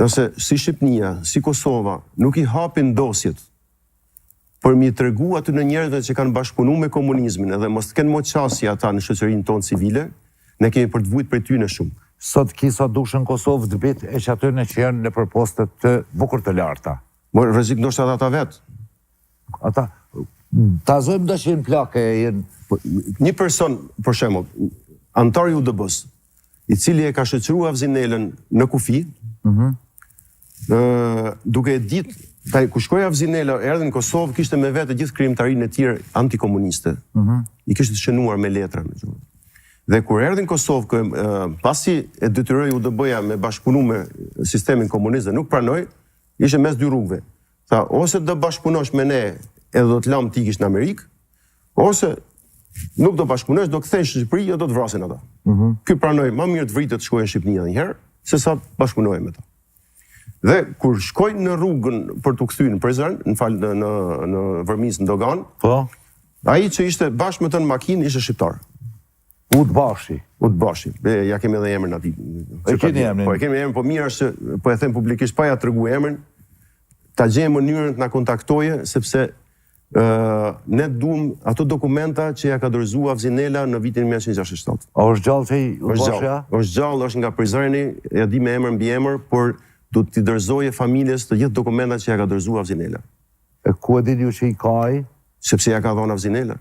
Nëse si Shqipnia, si Kosova, nuk i hapin dosjet për m'i tregu atyne njerëzve që kanë bashkëpunu me komunizmin edhe mos të kenë mo qasje ata në shoqërinë tonë civile, ne kemi për të vujt prej tyne shumë. Sot ki sa dush në Kosovë të bijtë e qatyne që janë nëpër poste të bukur të larta. Mo rrezik ndoshta edhe ata vetë. Ata, ta zojmë do që jenë plakë e jenë... Po, një person, për shembull, anëtar i UDB-s, i cili e ka shoqëru Avzi Nelën në kufi, mm -hmm. duke e ditë, taj, kur shkoi Avzi Nela, erdhi në Kosovë, kishte me vete gjithë krijimtarinë e tij antikomuniste. Mm -hmm. I kishte të shënuar me letra. Me gjuhë. Dhe kur erdhi në Kosovë, kë, pasi e detyroi UDB-ja me bashkëpunu me sistemin komunist dhe nuk pranoi, ishte mes dy rrugëve. Tha, ose do bashkëpunosh me ne edhe do të lamë të ikish në Amerikë, ose nuk do bashkëpunosh, do kthehesh në Shqipëri, jo do të vrasin ata. Mm -hmm. Ky pranoi, ma mirë të vritet të shkojë në Shqipëni edhe një herë, se sa të bashkëpunojë me ta. Dhe kur shkoi në rrugën për t'u kthyer në Prizren, më fal në në në Vërmicë në doganë, po. Ai që ishte bashkë me të në makinë ishte shqiptar. Udbashi. Udbashi. E, ja kemi edhe emrin atij. E keni emrin? Po e kemi emrin, po mirë është që po e them publikisht pa ja tregu emrin, ta gjejë mënyrën të na kontaktojë sepse ë ne duam ato dokumenta që ja ka dorëzuar Avzi Nela në vitin 1967. A është gjallë qaj Udbashi? Është gjallë, është nga Prizreni, ja di me emër mbiemër, por do t'i dorëzojë familjes të gjithë dokumentat që ja ka dorëzuar Avzi Nela. E ku e dini ju që i ka ai? Sepse ja ka dhënë Avzi Nela.